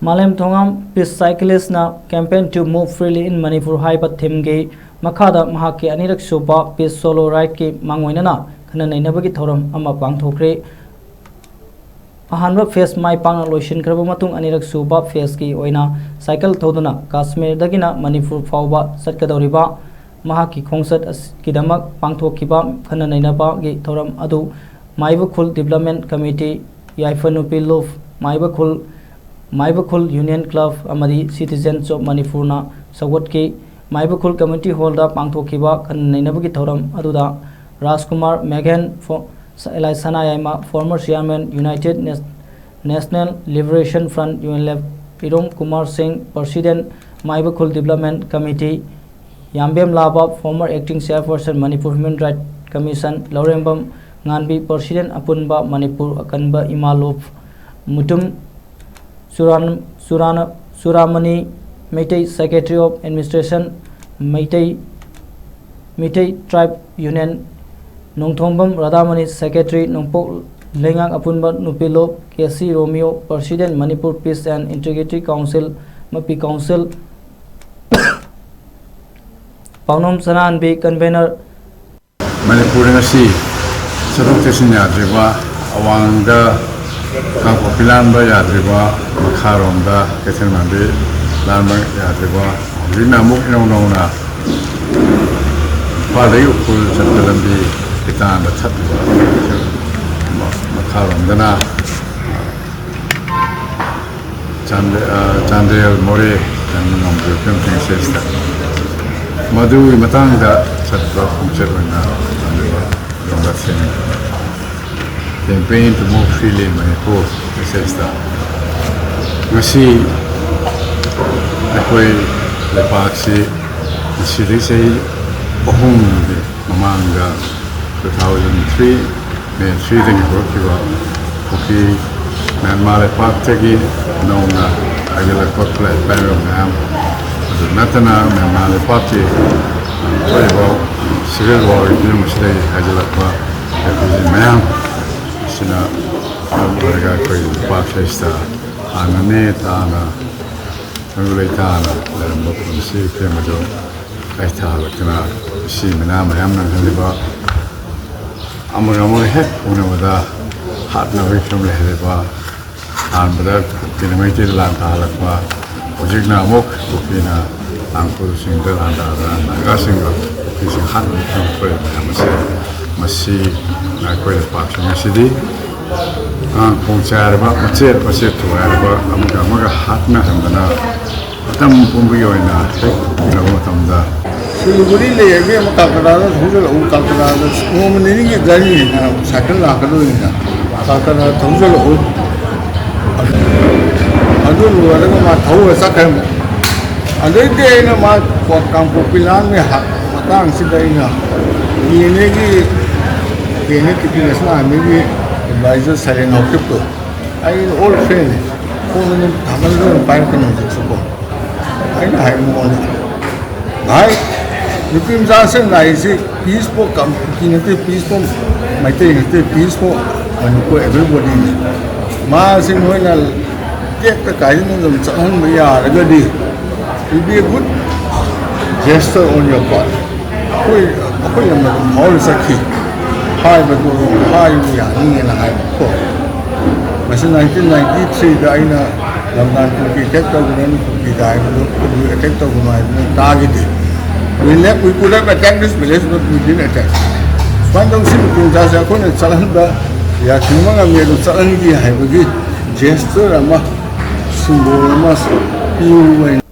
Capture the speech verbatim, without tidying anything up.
ꯃꯥꯂꯦꯝ ꯊꯣꯉꯥꯝ Peace Cyclistꯅ Campaign to Move Freely in Manipur ꯍꯥꯏꯕ themeꯒꯤ ꯃꯈꯥꯗ ꯃꯍꯥꯛꯀꯤ ꯑꯅꯤꯔꯛ ꯁꯨꯕ Peace Solo Rideꯀꯤ ꯃꯥꯡꯑꯣꯏꯅꯅ ꯈꯟꯅ ꯅꯩꯅꯕꯒꯤ ꯊꯧꯔꯝ ꯑꯃ ꯄꯥꯡꯊꯣꯛꯈ꯭ꯔꯦ꯫ ꯑꯍꯥꯟꯕ phase ꯃꯥꯏ ꯄꯥꯛꯅ ꯂꯣꯏꯁꯤꯟꯈ꯭ꯔꯕ ꯃꯇꯨꯡ, ꯑꯅꯤꯔꯛ ꯁꯨꯕ phaseꯀꯤ ꯑꯣꯏꯅ cycle ꯊꯧꯗꯨꯅ ꯀꯥꯁꯃꯤꯔꯗꯒꯤꯅ ꯃꯅꯤꯄꯨꯔ ꯐꯥꯎꯕ ꯆꯠꯀꯗꯧꯔꯤꯕ ꯃꯍꯥꯛꯀꯤ ꯈꯣꯡꯆꯠ ꯑꯁꯤꯒꯤꯗꯃꯛ ꯄꯥꯡꯊꯣꯛꯈꯤꯕ ꯈꯟꯅ ꯅꯩꯅꯕꯒꯤ ꯊꯧꯔꯝ ꯑꯗꯨ ꯃꯥꯏꯕ ꯈꯨꯜ Development Committee, ꯌꯥꯏꯐ ꯅꯨꯄꯤ ꯂꯨꯞ, ꯃꯥꯏꯕ ꯈꯨꯜ, ꯃꯥꯏꯕ ꯈꯨꯜ Union Club ꯑꯃꯗꯤ Citizens of Manipurꯅ ꯁꯧꯒꯠꯈꯤ꯫ ꯃꯥꯏꯕ ꯈꯨꯜ Community Hallꯗ ꯄꯥꯡꯊꯣꯛꯈꯤꯕ ꯈꯟꯅ ꯅꯩꯅꯕꯒꯤ ꯊꯧꯔꯝ ꯑꯗꯨꯗ ꯔꯥꯖꯀꯨꯃꯥꯔ ꯃꯦꯘꯦꯟ, ꯐꯣ-, ꯁ-, ꯑꯦꯂꯥꯏ ꯁꯅꯥꯌꯥꯏꯃ, former chairman United Nas-, National Liberation Front, UNLF, ꯏꯔꯣꯝ ꯀꯨꯃꯥꯔ ꯁꯤꯡ, President, ꯃꯥꯏꯕ ꯈꯨꯜ Development Committee, ꯌꯥꯝꯕꯦꯝ ꯂꯥꯕ, former acting chairperson, Manipur Human Rights Commission, ꯂꯧꯔꯦꯝꯕꯝ ꯉꯥꯟꯕꯤ, President ꯑꯄꯨꯟꯕ ꯃꯅꯤꯄꯨꯔ ꯑꯀꯟꯕ ꯏꯃꯥ ꯂꯨꯞ, Mutum ꯆꯨꯔꯥꯟ-, ꯆꯨꯔꯥꯅ-, ꯆꯨꯔꯥꯃꯅꯤ, Meitei, Secretary of Administration, Meitei, Meitei Tribe Union, Nongthongbam ꯔꯥꯙꯥꯃꯅꯤ, Secretary, ꯅꯣꯡꯄꯣꯛ ꯂꯩꯉꯥꯛ ꯑꯄꯨꯟꯕ ꯅꯨꯄꯤ ꯂꯨꯞ, K C ꯔꯣꯃꯤꯌꯣ, President, Manipur Peace and Integrity Council, ꯃꯄꯤ Council, ꯄꯥꯎꯅꯝ ꯁꯅꯥꯍꯟꯕꯤ, Convener꯫ ꯃꯅꯤꯄꯨꯔꯗ ꯉꯁꯤ ꯆꯠꯊꯣꯛ ꯆꯠꯁꯤꯟ ꯌꯥꯗ꯭ꯔꯤꯕ, ꯑꯋꯥꯡꯗ ꯀꯥꯡꯄꯣꯛꯄꯤ ꯂꯥꯟꯕ ꯌꯥꯗ꯭ꯔꯤꯕ, ꯃꯈꯥꯔꯣꯝꯗ ꯀꯩꯊꯦꯜ ꯃꯥꯟꯕꯤ ꯂꯥꯟꯕ ꯌꯥꯗ꯭ꯔꯤꯕ, ꯍꯧꯖꯤꯛꯅ ꯑꯃꯨꯛ ꯏꯅꯧ ꯅꯧꯅ ꯏꯝꯐꯥꯜꯗꯒꯤ ꯎꯈ꯭ꯔꯨꯜ ꯆꯠꯄ ꯂꯝꯕꯤ ꯏꯇꯥꯟꯗ ꯊꯠꯂꯤꯕ, ꯃꯈꯥꯔꯣꯝꯗꯅ ꯆꯥꯟꯗꯦ-, ꯑ, ꯆꯥꯟꯗꯦꯜ, ꯃꯣꯔꯦ, ꯆꯥꯟꯗꯦꯜ ꯉꯝꯈꯩ ꯐꯤꯂꯝ ꯄ꯭ꯔꯤꯟꯁꯦꯁꯇ꯫ ꯃꯗꯨꯒꯤ ꯃꯇꯥꯡꯗ ꯆꯠꯄ ꯈꯣꯡꯆꯠ ꯑꯣꯏꯅ ꯆꯥꯟꯗꯦꯜ ꯌꯣꯡꯒꯥ ꯊꯦꯡꯅꯩ꯫ Campaign to Move Freely in Manipur ꯃꯦꯁꯦꯖꯇ ꯉꯁꯤ ꯑꯩꯈꯣꯏ ꯂꯩꯄꯥꯛꯁꯤ ꯉꯁꯤꯗꯒꯤ ꯆꯍꯤ ꯑꯍꯨꯝꯒꯤ ꯃꯃꯥꯡꯗ two thousand three May threeꯗꯒꯤ ꯍꯧꯔꯛꯈꯤꯕ ꯀꯨꯀꯤ ꯃ꯭ꯌꯥꯟꯃꯥꯔ ꯂꯩꯄꯥꯛꯇꯒꯤ ꯅꯧꯅ ꯍꯥꯏꯒꯠꯂꯛꯄ ꯈꯨꯠꯂꯥꯏ ꯄꯥꯏꯔꯕ ꯃꯌꯥꯝ, ꯑꯗꯨ ꯅꯠꯇꯅ ꯃ꯭ꯌꯥꯟꯃꯥꯔ ꯂꯩꯄꯥꯛꯀꯤ ꯊꯣꯛꯏꯕ civil warꯒꯤ ꯐꯤꯕꯝ ꯑꯁꯤꯗꯒꯤ ꯍꯥꯏꯒꯠꯂꯛꯄ refugee ꯃꯌꯥꯝ ꯑꯁꯤꯅ ꯃꯔꯝ ꯑꯣꯏꯔꯒ ꯑꯩꯈꯣꯏ ꯂꯩꯄꯥꯛ ꯑꯁꯤꯗ ꯇꯥꯅꯅꯦ ꯇꯥꯅ ꯁꯪꯒꯨ ꯂꯩꯇꯥꯅ ꯂꯩꯔꯝꯕ ꯄꯨꯟꯁꯤ ꯏꯇꯦꯝ ꯑꯗꯨ ꯀꯥꯏꯊꯍꯜꯂꯛꯇꯨꯅ ꯏꯁꯤ ꯃꯅꯥ ꯃꯌꯥꯝ ꯅꯪꯍꯜꯂꯤꯕ, ꯑꯃꯒ ꯑꯃꯒ ꯍꯦꯛ ꯎꯅꯕꯗ ꯍꯥꯠꯅꯕꯒꯤ ꯐꯤꯕꯝ ꯂꯩꯍꯜꯂꯤꯕ, ꯑꯍꯥꯟꯕꯗ ꯀꯨꯀꯤꯅ ꯃꯩꯇꯩꯗ ꯂꯥꯟ ꯇꯥꯍꯜꯂꯛꯄ, ꯍꯧꯖꯤꯛꯅ ꯑꯃꯨꯛ ꯀꯨꯀꯤꯅ ꯇꯥꯡꯈꯨꯜꯁꯤꯡꯗ ꯂꯥꯟꯗꯥꯗꯅ ꯅꯥꯒꯥꯁꯤꯡꯒ ꯀꯨꯀꯤꯁꯤꯡ ꯍꯥꯠꯅꯕꯒꯤ ꯐꯤꯕꯝ ꯊꯣꯛꯂꯛꯏ ꯃꯌꯥꯝ ꯑꯁꯦ, ꯃꯁꯤ ꯑꯩꯈꯣꯏꯅ ꯄꯥꯛꯁꯤ ꯉꯁꯤꯗꯤ ꯑꯉꯥꯡ ꯈꯣꯡ ꯆꯥꯏꯔꯕ, ꯃꯆꯦꯠ ꯃꯆꯦꯠ ꯊꯨꯒꯥꯏꯔꯕ, ꯑꯃꯒ ꯑꯃꯒ ꯍꯥꯠꯅꯍꯟꯗꯅ ꯃꯇꯝ ꯄꯨꯝꯕꯒꯤ ꯑꯣꯏꯅ ꯍꯦꯛ ꯎꯅꯕ ꯃꯇꯝꯗ, ꯁꯤꯂꯤꯒꯨꯔꯤ ꯂꯩꯔꯗꯤ ꯑꯃꯨꯛ ꯀꯜꯀꯇꯥꯗ ꯊꯧꯖꯤꯜꯂꯛꯎ, ꯀꯜꯀꯇꯥꯗ ꯅꯣꯡꯃ ꯅꯤꯅꯤꯒꯤ ꯖꯔꯅꯤꯅꯤꯗꯅ ꯁꯥꯏꯀꯜ ꯂꯥꯛꯀꯗꯣꯏꯅꯤꯅ ꯀꯜꯀꯇꯥꯗ ꯊꯧꯖꯤꯜꯂꯛꯎ꯫ ꯑꯗꯨ ꯂꯣꯏꯔꯒ ꯃꯥ ꯊꯧꯔ ꯆꯠꯈ꯭ꯔꯦ꯫ ꯑꯗꯩꯗꯤ ꯑꯩꯅ ꯃꯥ ꯀꯥꯡꯄꯣꯛꯄꯤ ꯂꯥꯟꯒꯤ ꯍ-, ꯃꯇꯥꯡꯁꯤꯗ ꯑꯩꯅ ꯇꯤ ꯑꯦꯟ ꯑꯦꯒꯤ, T N A T P national ꯑꯥꯔꯃꯤꯒꯤ ꯑꯦꯗꯚꯥꯏꯖꯔ ꯁꯥꯏꯂꯦꯟ ꯍꯥꯎꯀꯤꯞꯇꯣ, ꯑꯩ ꯑꯣꯜ ꯐ꯭ꯔꯦꯟꯅꯤ, ꯐꯣꯟ ꯑꯗꯨꯝ ꯊꯥꯡꯒꯠꯂꯒ ꯑꯗꯨꯝ ꯄꯥꯏꯔꯛꯀꯅꯤ ꯍꯧꯖꯤꯛꯁꯨꯀꯣ꯫ ꯑꯩꯅ ꯍꯥꯏ ꯃꯉꯣꯟꯗ, "ꯚꯥꯏ, ꯅꯨꯄꯤ ꯃꯆꯥꯁꯤꯡ ꯂꯥꯛꯏꯁꯤ ꯄꯤꯁꯄꯨ ꯀꯝ-, ꯀꯨꯀꯤ ꯅꯠꯇꯦ, ꯄꯤꯁꯄꯨ ꯃꯩꯇꯩ ꯅꯠꯇꯦ, ꯄꯤꯁꯄꯨ ꯃꯅꯤꯄꯨꯔ everybodyꯅꯤ꯫ ꯃꯥꯁꯤ ꯅꯣꯏꯅ ꯇꯦꯛꯇ ꯀꯥꯏꯗꯅ ꯑꯗꯨꯝ ꯆꯠꯍꯟꯕ ꯌꯥꯔꯒꯗꯤ, it will be a good gesture on your part." ꯑꯩꯈꯣꯏ, ꯑꯩꯈꯣꯏ ꯂꯝꯗ ꯑꯗꯨꯝ ꯐꯥꯎꯔ ꯆꯠꯈꯤ ꯍꯥꯏꯕꯗꯨ ꯑꯗꯨꯝ ꯍꯥꯏꯕ ꯌꯥꯅꯤꯅ ꯍꯥꯏꯕꯀꯣ꯫ ꯃꯁꯤ ꯅꯥꯏꯟꯇꯤꯟ ꯅꯥꯏꯟꯇꯤ ꯊ꯭ꯔꯤꯗ ꯑꯩꯅ ꯂꯝꯗꯥꯟ ꯀꯨꯀꯤ ꯑꯦꯇꯦꯛ ꯇꯧꯒꯅꯤ, ꯀꯨꯀꯤꯗ ꯍꯥꯏꯕꯗꯨ, ꯑꯗꯨ ꯑꯦꯇꯦꯛ ꯇꯧꯒꯅꯨ ꯍꯥꯏꯕꯗꯨ ꯇꯥꯈꯤꯗꯦ꯫ We left, we could have attacked this village, but we didn't attack. ꯁꯨꯃꯥꯏꯅ ꯇꯧꯁꯤ, ꯅꯨꯄꯤ ꯃꯆꯥꯁꯦ ꯑꯩꯈꯣꯏꯅ ꯆꯠꯍꯟꯕ ꯌꯥꯊꯤꯡꯕ ꯉꯝꯃꯤ, ꯑꯗꯨ ꯆꯠꯍꯟꯒꯦ ꯍꯥꯏꯕꯒꯤ ꯖꯦꯁꯇꯔ ꯑꯃ, ꯁꯤꯝꯕꯣꯜ ꯑꯃ ꯄꯤꯌꯨ ꯍꯥꯏꯅ꯫